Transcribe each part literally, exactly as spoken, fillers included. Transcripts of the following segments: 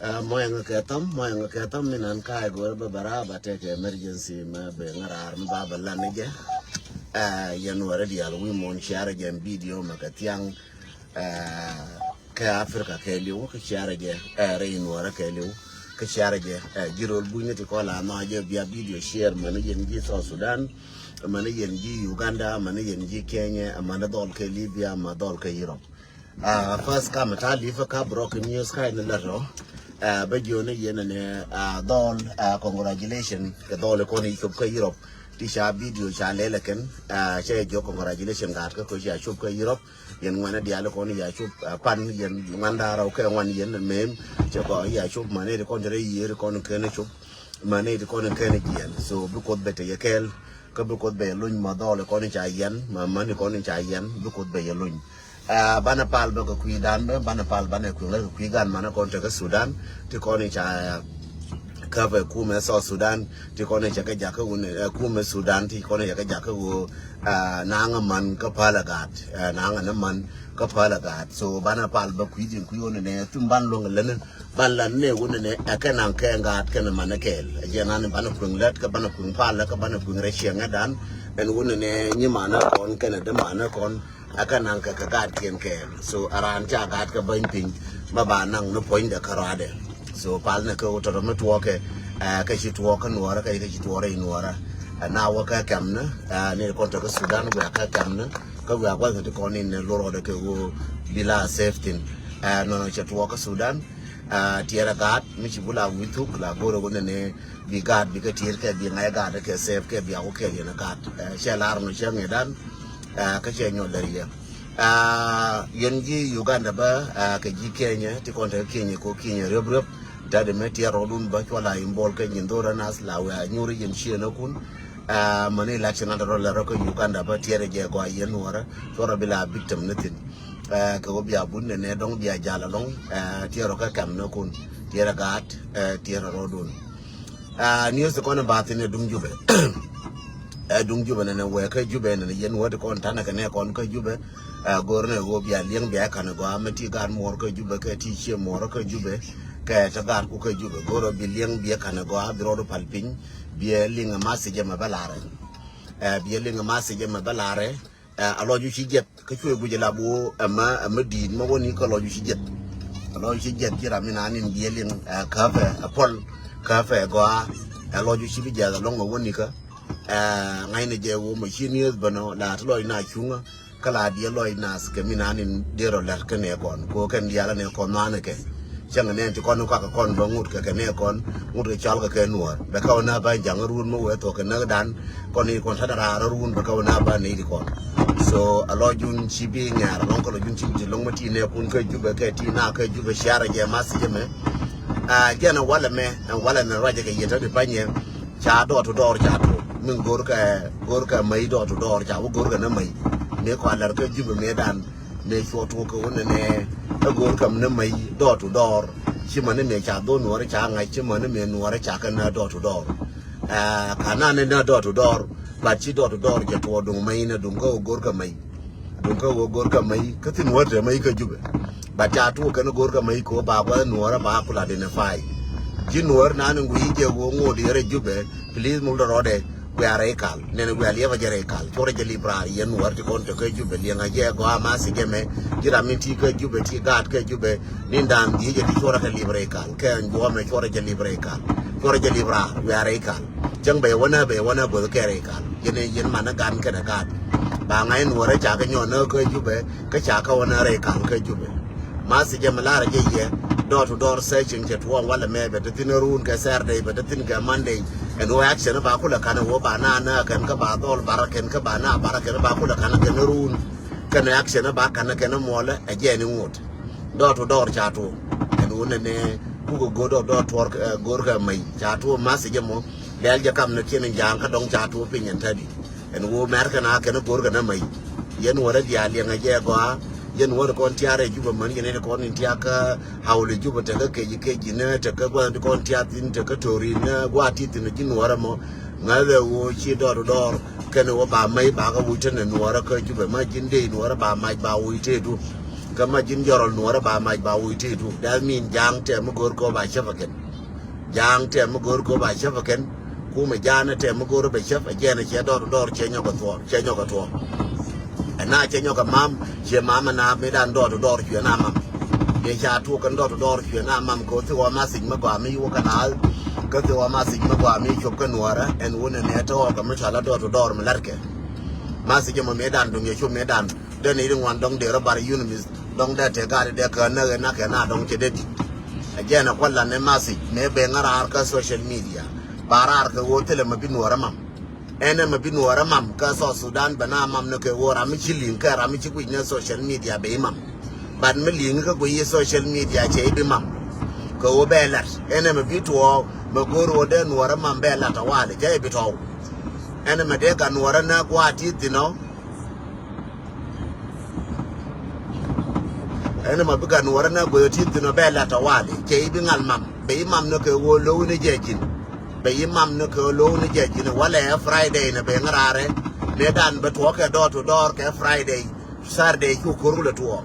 Ɛ, mɔyɛŋ kɛ thɔm, mɔyɛŋ kɛ thɔm mi nan ka̱a̱c go̱rɛ bä bä raar bä tɛkɛ emergency mɛ ben ŋäraar mi ba bä lan ni jɛ. Ɛ, yɛn wä rɛ diaal wi̱i̱ muɔ̱ɔ̱n ciarɛ jɛ ɛn video mɛ kɛ thiaŋ. Ɛ, kɛ Africa kɛɛliw kä ciarɛ jɛ, ɛ, rɛy nuɔrɛ kɛɛliw kä ciarɛ jɛ, ɛ, ji̱ rol bunyni ti kɔn la nhɔac jɛ bia video share mani yɛn ji̱ South Sudan, mani yɛn ji̱ Uganda, mani yɛn ji̱ Kenya, mani dhɔl kɛ Libya, ma dhɔl kɛ Europe. Ɛ, first kam ta live kä broken news kä in lɛt rɔ. Ɛ, bä jiɔni yɛn ni, ɛ, dhɔl, ɛ, congratulation kɛ dhɔl kɔn i cop kä Europe. Ti ca video ca lɛlɛ kɛn, ɛ, cɛ jɔ congratulation gaat kä kɔ ca cop kä Europe. Yɛn ŋuan diaal kɔn ya cop, ɛ, pan yɛn ŋuan da̱rä kɛ ŋuan yɛn mem. Cɛ kɔ ya cop mani ti kɔn te rɛ yier kɔn kɛn cop. Mani ti kɔn kɛn jiɛn. So bi Kuoth bɛ te yɛ kɛɛl. Kä bi Kuoth bɛ yɛ luny ma dhɔl kɔn ca yɛn, ma mani kɔn ca yɛn, bi Kuoth bɛ yɛ luny. Ɛ, banɛ pal bä kɛ kui̱dan bä, banɛ pal banɛ kui̱ ŋäth kɛ kui̱ gan manɛ kɔn tekɛ Sudan, ti kɔn ca, ɛ, käpɛ kumɛ South Sudan, ti kɔn ca kɛ jakä wun, ɛ, kumɛ Sudan, ti kɔn ca kɛ jakä wun, ɛ, naŋ man kä pal ɛ gaat, ɛ, naŋ ni man kä pal ɛ gaat. So banɛ pal bä kui̱ din kui̱ wun nɛ thum ban luŋ lɛn, ban lan nɛ wun nɛ ɛ kɛ naŋ kɛ gaat kɛn man kɛɛl. Ɛ jɛ nan banɛ kui̱ lɛt kä banɛ kui̱ pal kä banɛ kui̱ rɛ ciɛŋɛ dan, ɛn wun nɛ nyi manɛ kɔn kɛn dä manɛ kɔn. Ɛ kɛ naŋ kɛ kɛ gaatkiɛn kɛɛl. So ɛ raan ca gaat kɛ bäny piny bä ba naŋ ni puɔ̱nydɛ kä rɔadɛ. So pal ni kɛ wä tɔtɔ mi tuɔɔkɛ, ɛ, kɛ ci tuɔɔk kä nuɔɔrä, kɛ ci tuɔɔk rɛy nuɔɔrä. Ɛ, na wä kɛ kɛm ni, ɛ, ni kɔn tɔ kä Sudan wiak kɛ kɛm ni, kä wiak gua̱th kɛ ti kɔn in ni lor rɔɔdɛ kɛ wä bi la safe thin. Ɛ, nɔnɔ cɛ tuɔɔk kä Sudan, ɛ, tiɛɛrɛ gaat mi ci bu la wi̱i̱ thuk la go̱rɛ wä ni ni bi gaat bi kɛ tiɛɛr kɛ bi ŋa̱c gaat kɛ safe kɛ bi a wä kɛ yɛn gaat. Ɛ, cɛ lar nɔ cɛ ŋi̱dan, ɛ, kä cɛ nyɔl dɛr yɛ. Aa, yɛn ji̱ Uganda bä, aa, kɛ ji̱ Kenya, ti kɔn te Kenya ko Kenya riöp riöp. Dadi mɛ tiɛɛr rɔɔdun bä cua la involve kɛ nyin dhorä nath la wɛ a nyuri yɛn ciënäkun. Aa, mäni election an te rɔ lɛ rɔ kä Uganda bä tiɛɛr jɛ gɔaa yɛn nuɔrä. Cuɔrɔ bi la victim ni thin. Aa, kɛ wä bia bun nɛ nɛ dɔŋ bia jal alɔŋ. Aa, tiɛɛr rɔ kä kɛm näkun. Tiɛɛr gaat, aa, tiɛɛr rɔɔdun. Aa, news kɔn ba thin ɛ duŋ Jubɛ. Ɛ duŋ Jubɛ nɛnɛ wɛ kä Jubɛ nɛnɛ yɛn wä ti kɔn tanɛ kɛ nɛ kɔn kä Jubɛ. Ɛ go̱r nɛ wä bia liɛŋ bia kan gɔaa mɛ ti gaat muɔr kä Jubɛ kɛ ti cie muɔr kä Jubɛ. Kɛ ti gaat ku kä Jubɛ go̱r bi liɛŋ bia kan gɔaa bi rɔɔd pal piny. Bia liŋ message mɛ bä larɛ. Ɛ bia liŋ message mɛ bä larɛ. Ɛ, a lɔc wi̱ci jiɛth kä cuɛ guic la bu ɛmɛ, ɛmɛ di̱i̱t mɛ wäni kä lɔc wi̱ci jiɛth. A lɔc wi̱ci jiɛth ci ram mi naan in biɛl in, ɛ, käpɛ ɛ puɔl, käpɛ ɛ gɔaa. Ɛ lɔc wi̱ci bi jiɛth alɔŋ mɛ wäni kä. Ɛ, ŋa̱cnɛ jɛ wä mɛ ci nieth bänɔ la ti lɔc na cuŋä. Kä la diɛ lɔc nath kɛ mi naan in derɔ lɛr kä nɛ kɔn ko kɛn diaal nɛ kɔn naan kɛ. Cäŋ nɛn ti kɔn kakɛ kɔn bä ŋut kɛ kɛ nɛ kɔn ŋut kɛ cɔl kɛ kɛ nuɔr bɛ kä wä na bä jaŋ run mɛ wee thok kɛ näk dan. Kɔn i̱ kɔn ta̱t raar run bɛ kä wä na bä nɛ i̱ ti kɔn. So a lɔ jun ci bi ŋɛr lɔŋ kä lɔ jun ci bi ti lɔŋ mɛ ti nɛ kun kä Jubɛ kɛ ti na kä Jubɛ ciarɛ jɛ ma si jɛ mɛ. A jɛn a walɛ mɛ a walɛ nɛ ruacɛ kɛ yɛ ta̱t di panyɛ. Ca dɔɔr tu dɔɔr ca tu min go̱r kɛ go̱r kɛ mäy dɔɔr tu dɔɔr ca wä go̱r kɛ nɛ mäy. Mi kɔa lɛr kä Jubɛ mi dan. Mëë cuɔ tuɔɔk kɛ wä nɛnɛ ɛ go̱o̱r käm ni mäy dɔɔr tu dɔɔr. Ci mäni mëë ca dho̱r nuɔɔri ca ŋa̱c ci mäni mëë nuɔɔri ca kɛ nä dɔɔr tu dɔɔr. Ɛ ka na ni nä dɔɔr tu dɔɔr. Bat ci dɔɔr tu dɔɔr jɛ tuɔɔk duŋ mäy ni duŋ kä wä go̱o̱r kä mäy. Duŋ kä wä go̱o̱r kä mäy kä thin wä te mäy kä Jubɛ. Bat ca tuɔɔk kɛn go̱o̱r kä mäy kɛ wä ba gua̱th nuɔɔri ba kula identify. Ji̱ nuɔɔri na ni ŋui̱ jɛ wä ŋo̱o̱r di rɛ Jubɛ. Please mul dɔrɔdɛ. Wiaa rɛy kal nɛn wiaa liɛpä jɛ rɛy kal cuɔrɛ jɛ lip raar yɛn wär ti kɔn te kä Jubɛ liɛŋä jɛ gɔaa ma si jɛ mɛ. Ji̱ ram in ti kä Jubɛ ti gaat kä Jubɛ. Ni da̱a̱n dhiec jɛ ti cuɔrɛ kɛ lip rɛy kal kɛ buɔmɛ cuɔrɛ jɛ lip rɛy kal. Cuɔrɛ jɛ lip raar wiaa rɛy kal. Cäŋ bɛ wänä bɛ wänä goth kɛ rɛy kal yɛn yɛn manä gan kɛnɛ gaat. Ba ŋa̱c nuɔrɛ ca kä nyɔn nä kä Jubɛ kä ca kä wänä rɛy kal kä Jubɛ. Ma si jɛ mi lar jɛ yɛ door to door searching cɛ tuɔɔŋ walɛ mɛ bɛ te thin run kɛ Saturday bɛ te thin kɛ Monday. Ɛn wä action ba kulɛ kanɛ wä ba na na kɛn kä ba dhɔl bara kɛn kä ba na bara kɛn ba kulɛ kanɛ kɛn run. Kɛn action ba kanɛ kɛn muɔlɛ ɛ jɛ ni ŋot. Door to door ca tuɔɔŋ ɛn wä nɛ nɛ kukɛ go̱o̱r door door tuɔɔr go̱o̱r kɛ mɛy ca tuɔɔŋ ma si jɛ mɔ. Lɛl jɛ kam ni kiɛn in ja̱a̱ŋ kä dɔ̱ŋ ca tuɔɔŋ piny ɛn tädi. Ɛn ɣöö mɛr kɛn a kɛn go̱o̱r kɛn a mäy. Yɛn wä rɛ diaal liɛŋɛ jɛ gɔaa. Yɛn wä rɛ kɔn tiaar rɛ Jubɛ män yɛn rɛ kɔn in tiaar kä hawlɛ Jubɛ tekä kec kec inɛ tekä gua̱n ti kɔn tiaar thin tekä to̱ri inɛ gua̱a̱ ti thin ji̱ nuɔ̱ɔ̱rɛ mɔ. Ŋäthɛ ɣöö ci dɔɔr dɔɔr kɛn wä ba mäy ba kä wuc tenɛ nuɔ̱ɔ̱rɛ kä Jubɛ mä ji̱n dee nuɔ̱ɔ̱rɛ ba mac ba wuc teedu. Kä ma ji̱n jɔrɔl nuɔrä ba mac ba wuc ti tu. That mean ja̱a̱ŋ tɛm mi go̱o̱r kɔ ba cäp ɛ kɛn. Ja̱a̱ŋ tɛm mi go̱o̱r kɔ ba cäp ɛ kɛn. Kumɛ ja̱a̱n tɛm mi go̱o̱r bɛ cäp ɛ jɛn ɛ cɛ dɔɔr dɔɔr cɛ nyɔk ɛ thuɔɔk, cɛ nyɔk ɛ thuɔɔk. Ɛ na cɛ nyɔk ɛ mam, cɛ mam ɛ na mi dan dɔɔr dɔɔr cuɛ na mam. Yɛ ca tuɔk kɛn dɔɔr dɔɔr cuɛ na mam kɛ wä thi wä message mi gɔaa mi yuɔ kɛ na. Kä thi wä message mi gɔaa mi cuɔp kɛ nuɔrä ɛn wun ɛ nɛ tɔɔk kɛ mi cɔal a dɔɔr dɔɔr mi la̱rkɛ. Message mɔ mi dan duŋ yɛ cuɔp mi dan. Dee ni ri ŋuan dɔŋ dee rɔ bar UNMISS dɔŋ dee te gat dee kɛ näk ɛ nak ɛ na dɔŋ cɛ dee di̱t. Ɛ jɛn ɛ kualan ɛ message mëë ben ŋa raar kä social media. Ba raar kɛ ɣöö thilɛ mɛ bi nuɔɔrä mam. Ɛn ɛ mɛ bi nuɔɔrä mam kä South Sudan bɛ na mam ni kɛ ɣöö ram mi ci li̱ŋ kɛ ram mi ci guic ni social media bɛ i̱ mam. But mi li̱ŋ kä guic i̱ social media cɛ i̱ bi mam. Kɛ ɣöö bɛ lat ɛn ɛ mɛ bi tuɔɔk mɛ go̱o̱r ɣöö dee nuɔɔrä mam bɛ lat tawali cɛ i̱ bi tɔw. Ɛn ɛ mɛ dee gat nuɔɔrä ni gua̱a̱ ti thi̱n ɔ. Ɛn ma bi gat nuɔrä na guey ɔ ti thi̱n ɔ bɛ lat tawali cɛ i̱ bi ŋal mam bɛ i̱ mam ni kɛ ɣöö lo̱w ni jɛ ji̱n. Bɛ i̱ mam ni kɛ ɣöö lo̱w ni jɛ ji̱n walɛ ɛ Friday ni bɛ ŋä raarɛ. Mëë dan bɛ tuɔɔk kɛ dɔɔr to dɔɔr kɛ Friday. Saturday cu ko̱r kulɛ tuɔɔk.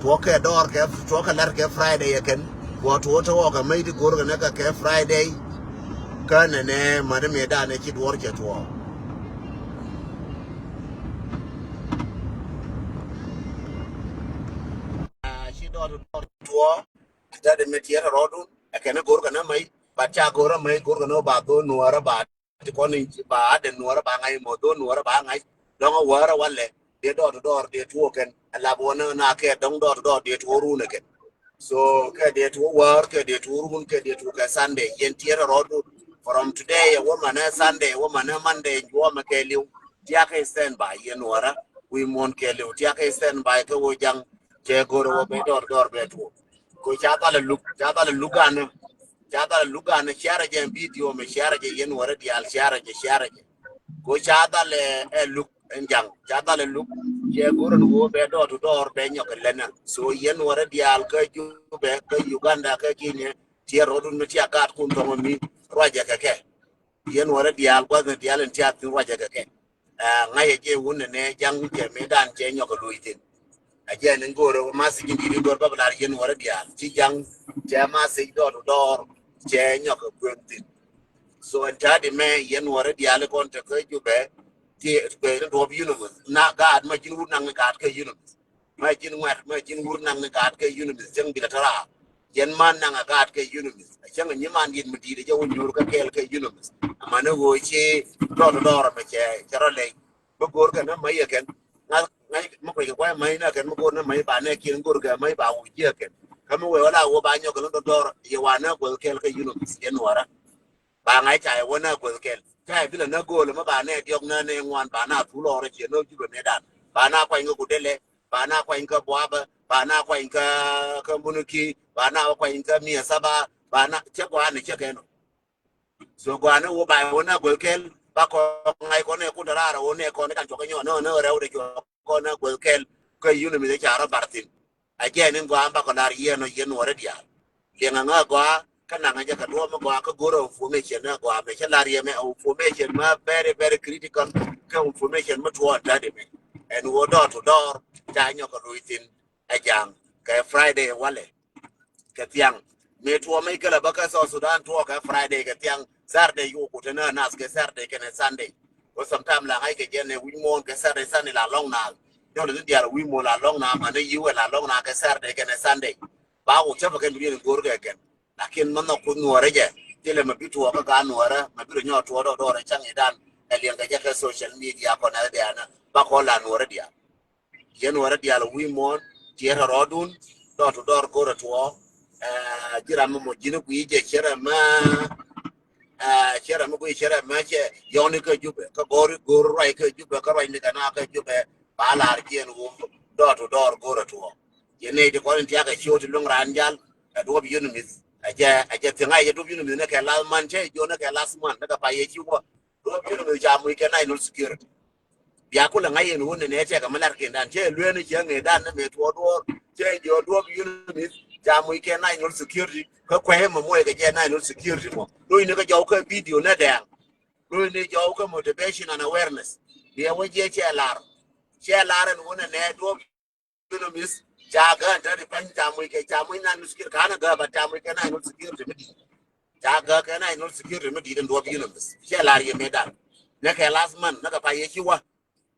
Tuɔɔk kɛ dɔɔr kɛ tuɔɔk kɛ lat kɛ Friday ɛ kɛn. Kuɔ tuɔɔk te ɣɔk ɛ mec ti go̱r kɛ ni kɛ kɛ Friday. Kä nɛnɛ mani mëë dan ɛ ci duɔr cɛ tuɔɔk. Ci dɔɔr dɔɔr tuɔ. Tɛt mi tiɛt rɔɔdun ɛ kɛn go̱r kɛ nɛ mɛy ba ca go̱r mɛy go̱r kɛ nɛ ba dho̱r nuɔrä ba ti kɔn ba adɛ nuɔrä ba ŋa̱c mɔ dho̱r nuɔrä ba ŋa̱c. Dɔŋ a wärä walɛ dee dɔɔr dɔɔr dee tuɔ kɛn ɛ lap wä nɛ na kɛ dɔŋ dɔɔr dɔɔr dee tuɔ run ɛ kɛn. So kɛ dee tuɔ wär kɛ dee tuɔ run kɛ dee tuɔ kɛ Sunday yɛn tiɛt rɔɔdun. From today ɛ wä manɛ Sunday ɛ wä manɛ Monday juɔmɛ kɛ liw. Tiakɛ stand by yɛn nuɔrä wi̱i̱ muɔ̱n kɛ liw tiakɛ stand by kɛ wä jaŋ. Cɛ go̱r wä bɛ dɔr dɔr bɛ tuɔ. Ko ca dhal luk ca dhal luk ganɛ. Ca dhal luk ganɛ ciarɛ jɛ video mɛ ciarɛ jɛ yɛn nuɔrä diaal ciarɛ jɛ ciarɛ jɛ. Ko ca dhal ɛ luk ɛn jaŋ ca dhal luk. Cɛ go̱r ni wä bɛ dɔr tu dɔr bɛ nyɔk lɛnɛ so yɛn nuɔrä diaal kä Jubɛ kä Uganda kä Kenya. Tiɛ rɔdun mi tia gaat kun tɔmɔ mi ruacɛ kɛ kɛ. Yɛn wärä diaal gua̱th ni diaal in tiath thin ruacɛ kɛ kɛ. Ɛ ŋa̱cɛ jɛ wun ni nɛ ja̱ŋ jɛ mi dan cɛ nyɔk kɛ loc thin. Ɛ jɛ ni go̱o̱r ma thiec in di̱t in go̱o̱r bä bi lar yɛn wärä diaal ci ja̱ŋ cɛ ma thiec dɔɔr dɔɔr cɛ nyɔk kɛ kueŋ thin. So ɛn ta̱a̱ di mɛ yɛn wärä diaal ikɔn te kä Jubɛ. Ti kuɛ ni duɔp UNMISS na gaat ma ji̱n wut naŋ ni gaat kä UNMISS. Ma ji̱n ŋuɛ̈t ma ji̱n wur naŋ ni gaat kɛ UNMISS cäŋ bilɛ tɔ̱ raar. Yɛn man naŋ a gaat kɛ UNMISS a cäŋ a nyiman yit mi di̱i̱t a jɛ wä nyuur kä kɛɛl kɛ UNMISS. Amäni ɣöö ci dɔɔr dɔɔr mɛ cɛ cɛ rɔ lɛy. Mi go̱o̱r kɛn mi mäc ɛ kɛn ŋa̱th ŋa̱c mi kuec kɛ kua̱c mäc ni ɛ kɛn mi go̱o̱r ni mäc ba nɛ kiɛn go̱o̱r kɛ mäc ba wuc jiɛ kɛn. Kä mi wee wä la wä ba nyɔk kɛ ni dɔɔr dɔɔr yɛ wa nɛ guäth kɛɛl kɛ UNMISS yɛn nuɔrä. Ba ŋa̱c ca yɛ wä nä guäth kɛl ca yɛ bilɛ nä go̱o̱l mi ba nɛ diɔk nä nɛ ŋuan ba na thul ɔrɛ ciɛ nä Jubɛ mëë dan ba na kuany kä Gudele ba na kuany kä Buabä ba na kuany kä kä Munuki ba na kuany kä Miɛ Saba ba na cɛ gɔaa ni cɛ kɛn. So gɔaa ni wä ba yɛ wä nä guäth kɛl ba kɔ ŋa̱c kɔ nɛ kun tɛ raar wä nɛ kɔ ni kan cuɔk kä nyɔ nä nä rɛw de cuɔk kɔ nä guäth kɛl kä yun mi ca rɔ bar thin. A jɛ ni gɔaa ba kɔ lar yɛn ɔ yɛn wä rɛ diaal. Liɛŋ aŋa gɔaa kä naŋ a jɛ kɛ duɔ̱ɔ̱p mi gɔaa kä go̱rɛ information ni gɔaa mɛ cä lar yɛ mɛ information ma very very critical. Kä information mi tuɔɔk ta̱a̱ di mɛ ɛn wä dɔɔr to dɔɔr ca nyɔk kɛ loc thin. Ɛ ja̱a̱ŋ kɛ Friday walɛ kɛ thiaŋ. Mi tuɔɔk mɛ kɛlɛ bä kä South Sudan tuɔɔk kɛ Friday kɛ thiaŋ Saturday yuku te nä nath kɛ Saturday kɛnɛ Sunday. Wä sometime la ŋa̱c kɛ jɛ nɛ wi̱c muɔ̱ɔ̱n kɛ Saturday Sunday la lɔŋ nath. Jɔl ni diaal wi̱c muɔ̱ɔ̱n la lɔŋ nath mani yiwɛ la lɔŋ nath kɛ Saturday kɛnɛ Sunday. Ba wä cä pä kɛn bi riɛn go̱o̱r kɛ kɛn. Lakin mɛ nhɔk kuth nuɔɔrɛ jɛ thilɛ mɛ bi tuɔɔk kä gaat nuɔɔrɛ mɛ bi rɔ nyɔɔk tuɔɔk dɔɔk dɔɔrɛ caŋ idan. Ɛ liɛŋ kɛ jɛ kɛ social media kɔn ɛ diaanä ba kɔn la nuɔɔrɛ diaal. Yɛn wärä diaal wi̱i̱ muɔ̱ɔ̱n tiɛɛt rɔɔdun dɔɔr tu dɔɔr go̱rɛ tuɔɔk. Ɛ ji̱ ram mɔ ji̱n kui̱ jɛ cierɛ mɛ. Ɛ cierɛ mɛ kui̱ cierɛ mɛ cɛ yɔ̱ŋni kä Jubɛ kä go̱r go̱r ruac kä Jubɛ kä ruac ni kɛ na kä Jubɛ. Ba lar jiɛn wum dɔɔr tu dɔɔr go̱rɛ tuɔɔk. Yɛn nɛy ti kɔn in tiakɛ ciöt ti luäŋ raan jal ɛ duɔ̱p yun mi̱th. Ɛ jɛ ɛ jɛ thiŋ a yɛ duɔ̱p yun mi̱th ni kɛ last month cɛ jiɔn ni kɛ last month ni kɛ pay yɛ ci wä. Duɔ̱p yun mi̱th ca muc kɛ national security. Bia kulɛ ŋa̱c yɛn wun ni nɛ cɛ kɛ mi lar kiɛn dan cɛ lueeni cɛ ŋee dan ni mɛ tuɔɔk duɔɔr cɛ jiɔ duɔ̱p yun mi̱th ca muc kɛ national security. Kä kuɛ mɛ muɔc kɛ jɛ national security mɔ. Lo̱c ni kä jɔw kä video ni dɛɛŋ. Lo̱c ni jɔw kä motivation and awareness. Bia wä jiɛ cɛ lar cɛ lar ɛn wun ni nɛ duɔ̱p yun mi̱th. Ca gä tɛ di pany ca muc kɛ ca muc national security kanɛ gä ba ca muc kɛ national security mi di̱i̱t. Ca gä kɛ national security mi di̱i̱t in duɔp UNMISS. Cɛ lar yɛ mëëdan. Nɛ kɛ last month nɛ kɛ pay yɛ ci wä.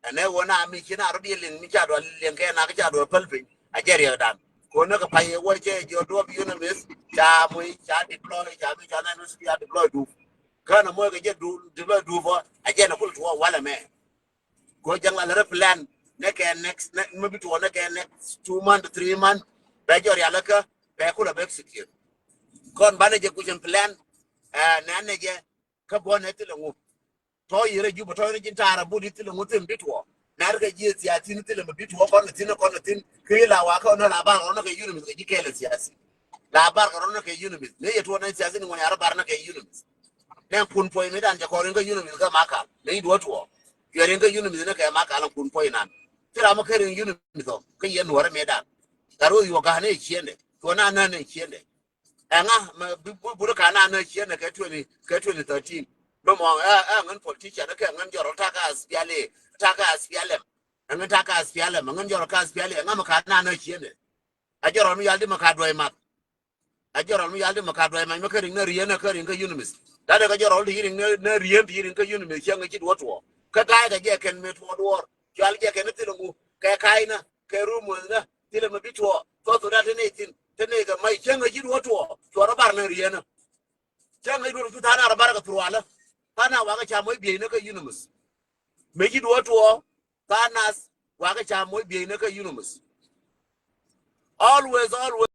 Ɛnɛ wä na mi ci na rɔ diɛ liŋ mi ca duɔl liŋ kɛ na kɛ ca duɔl päl piny. A jɛ riɛkdan. Ko nɛ kɛ pay yɛ wä cɛ jɛ duɔp UNMISS. Ca muc ca deploy ca mi ca national security ca deploy dup. Känɛ muc kɛ jɛ dup deploy dup wä a jɛ nɛ kul tuɔ walɛ mɛ. Ko jaŋ la lɛ rɛ plan nɛ kɛ next nɛ mi bi tuɔ nɛ kɛ next two month three month. Bɛ jɔr yalä kä bɛ kulɛ bɛ execute. Kɔn banɛ jɛ kucin plan. Ɛ nɛ nɛ jɛ kä bɔ nɛ thilɛ ŋu. Tɔ yɛrɛ Juba tɔ yɛrɛ jin taarɛ budi thilɛ ŋu thin bi tuɔ. Nɛ rɛ kɛ jiɛ siasin thilɛ mi bi tuɔ kɔn thin kɔn thin. Kɛ la wa kä nɛ la bar kɔn kɛ UNMISS kɛ ji kɛlɛ siasin. La bar kɛ rɔn kɛ UNMISS nɛ yɛ tuɔ nɛ siasin ŋuɔn yarɛ bar nɛ kɛ UNMISS. Nɛ kun puɔy mi dan jɛ kɔrin kä UNMISS kä Makal. Nɛ iduɔ tuɔ. Yɛ rin kä UNMISS nɛ kɛ Makal kun puɔy nan. Ti ram kä rin UNMISS ɔ kä yɛ nuɔrɛ mi dan. Kar wä yuɔ gahɛ nɛ ciendɛ. Tuɔ na nä nɛ ciendɛ. Ɛŋa mɛ bi buri ka na nä ciendɛ kɛ twenty kɛ twenty thirteen. Mɛ mɔ ɛ ɛ ŋän politician kɛ ŋän jɔrɔ takä SPLA takä SPLM. Ɛŋän takä SPLM ɛŋän jɔrɔ kä SPLA ɛŋa mɛ ka na nä ciendɛ. A jɔrɔ mi yal di mɛ ka duɔy math. A jɔrɔl mi yal di mɛ ka duɔy mac mɛ kä riŋ nä rieen nä kä riŋ kä UNMISS. Lat ɛ kä jɔrɔl ti yi riŋ nä rieen ti yi riŋ kä UNMISS cäŋ ɛ ci duɔt tuɔɔ. Kä ga̱a̱c kɛ jɛ kɛn mëë tuɔɔk duɔɔr. Cual jɛ kɛn ni thilɛ ŋu kɛ ka̱a̱cnä kɛ rumöthnä thilɛ mɛ bi tuɔɔk. Thuɔth thuɔth rat te nɛy thin te nɛy kɛ mac cäŋ ɛ ci duɔt tuɔɔk. Cuɔr rɔ bar nä rieen nä. Cäŋ ɛ duɔt cu tha̱a̱n a rɔ bar kɛ thurwalä. Tha̱a̱n a wakä ca moc bieyni kä UNMISS. Mëë ci duɔt tuɔɔk. Tha̱a̱n nath wakä ca moc bieyni kä UNMISS. Always, always.